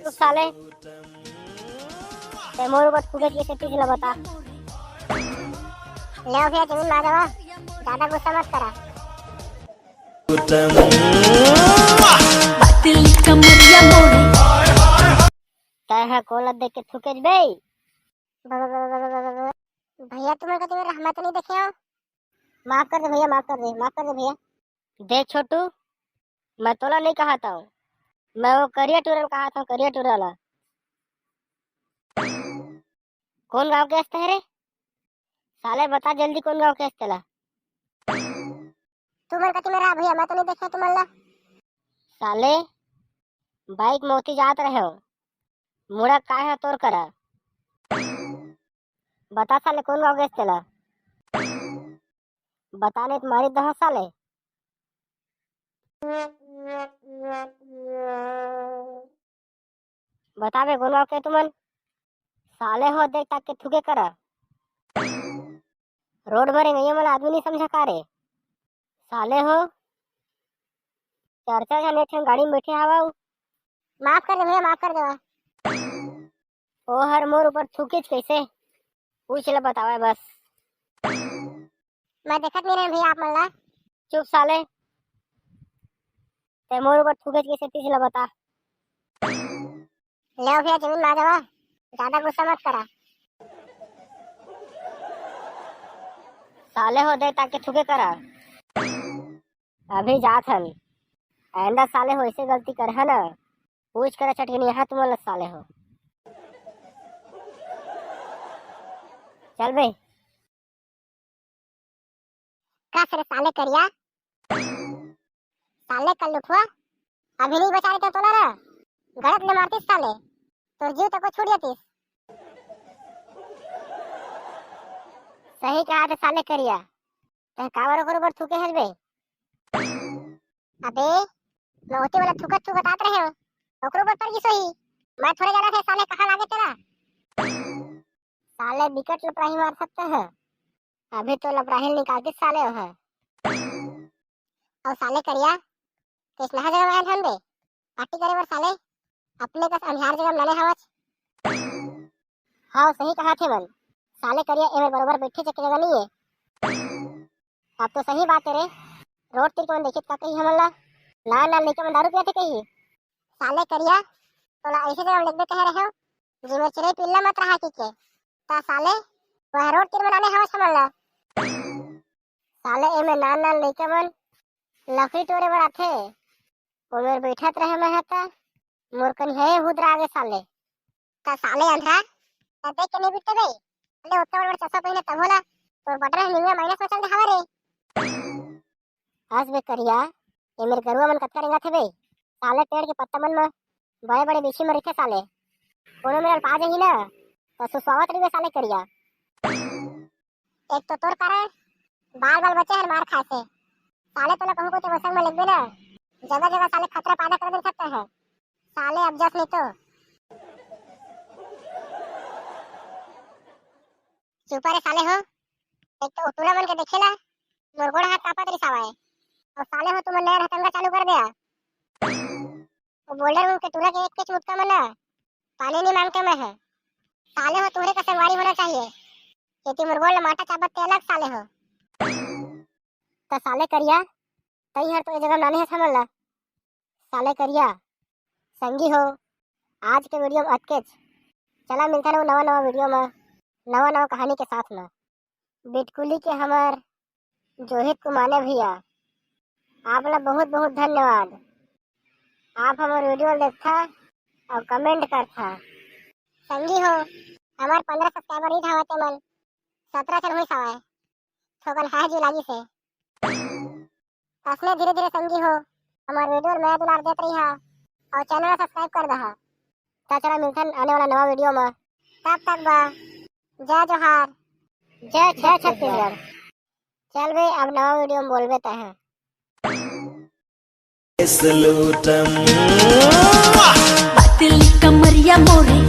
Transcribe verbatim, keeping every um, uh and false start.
चुप साले, ते मोर ऊपर थूके के सेती ला बता। ले भैया, जमीन मा जावा, ज्यादा गुस्सा मत करा। पतली कमरिया मोरी। तै ह कोन ला देख के थूकेच बे? भैया, तुमन का तुम्हें रहमत नहीं देखे हो? माफ कर दे भैया, माफ कर दे, माफ कर दे भैया। देख छोटू, मैं तोला नहीं कहा था, मैं वो करिया टूरा ला कहा था, करिया टूरा ला। कोन गांव के हस ते रे? साले बता जल्दी, कोन गांव के हस तेला? तुमन कति में रहा भैया, मैं तो नहीं देखे तुमन ला। साले बाइक में ओती जात रहे हो, मुड़ा काय है तोर करा? बता साले, कोन गांव के हस तेला? बता नहीं तो मारी दहा साले। बताबे कोन गाँव के तुमन? साले हो, देख ताक के थूके करा। रोड में रेंगइया मन आदमी नहीं समझा का रे? साले हो, चार चार झन एक ठन गाड़ी में बैठे हवा। माफ कर दे भैया, माफ कर देवा। ओ हर मोर ऊपर थूकेच कैसे? पूछ ले, बतावा बस। मैं देखत नहीं रहे भैया आप मन ला। चुप साले, ते मोर ऊपर थूकेच कैसे, पीछे ला बता। ले भैया, जमीन मा जावा, ज्यादा गुस्सा मत करा। साले हो, देख ताक के थूके करा। अभी जात हन, आइंदा साले हो ऐसे गलती करहा ना, पूछ कर चटकनी यहाँ तुमन ला साले हो। चल बे। कस रे साले करिया, साले कल्लुठुआ, अभी नहीं बचा लेते तोला रे, गलत ले मारतीस साले, तोर जीव तक छूट जातीस। सही कहा थे साले करिया, तै काबर ओकर ऊपर थूके हस बे? अबे, मैं ओती वाला थूकत थूकत आत रहे हो, ओकरो ऊपर पर गिस होही। मैं थोड़े जाना थे साले कहाँ लागे तेला। साले बिकट लपराही मार सकते हैं। अभी तो लपराही निकाल के साले हो है। और साले करिया, किस नहा जगह में आए हन बे? पार्टी करे बर साले, अपने कस अंधियार जगह में लाने हवच। हाँ, सही कहा थे मन। साले करिया, एमेर बरोबर बैठे के जगह नहीं है। अब तो सही बात है रे, रोड तीर के मन देखित का कही हमन ला, लाल लाल लइका मन दारू पियत हे कही। साले करिया, तोला ऐसे जगह में लेगबे कहे रहे हो, जिमेर चिरई पिल्ला मत रहा की के। ता साले, वह रोड तीर में लाने हवच हमन ला। साले एमे नान नान लइका मन लकड़ी टोरे बर आथे, ओमेर बैठत रहे मैं ह त मोर कनी हे हुदरा आगे साले। त साले अंधरा, त देख के नहीं बिकते बे। साले ओतना बड़ बड़ चश्मा पहिने तभो ला तोर बटर निमिया माइनस में चल जावे रे। हस बे करिया, एमेर गरुआ मन कतका रेंगत हे बे। साले पेड़ के पत्ता मन म बड़े बड़े बिछी म रहिथे साले। कोनो मेर पा जाही ना, त सुसवावत रहिबे साले करिया। एक तो तोर कारण बाल बाल बचे हन मार खाए से। साले तोला कहूँ को ते संग में लेगबे ना, जगह जगह साले खतरा पैदा कर दे सकता है। साले अब जस नहीं तो। चुप रे साले हो, एक तो टूरा मन के देखेला, मोर गोड़ हाथ कांपत रिस हवय। और साले हो, तुमन नया ढतंगा चालू कर दिया। वो बोल्डर मन के टूरा के एक के चुटका मन ना, पानी नहीं मांगते मैं है। साले हो, तुम्हारे का संगवारी होना चाहिए, ये तुम गोड़ माटा चाबत ते अलग साले हो। त साले करिया, तई हर तो ये जगह नाने है समझ ला। साले करिया, संगी हो, आज के वीडियो में अतकेच। चला मिलथन नवा नवा वीडियो में, नवा नवा कहानी के साथ में। बिटकुली के हमर जोहित कुमाने भैया, आप ला बहुत बहुत धन्यवाद। आप हमर वीडियो देखथा और कमेंट करथा। संगी हो, हमर पंद्रह सब्सक्राइबर ही धावत मन, सत्रह चल हुई सवाए। थोकन हाय जी लागी से। असने धीरे धीरे संगी हो, हमर वीडियो में दुलार देत रही हा और चैनल सब्सक्राइब कर दहा। त चला मिलथन आने वाला नवा वीडियो में। तब तक बा, जय जोहार, जय छत्तीसगढ़। चल बे, अब नवा वीडियो में बोलबे तहे। पतली कमरिया मोरी।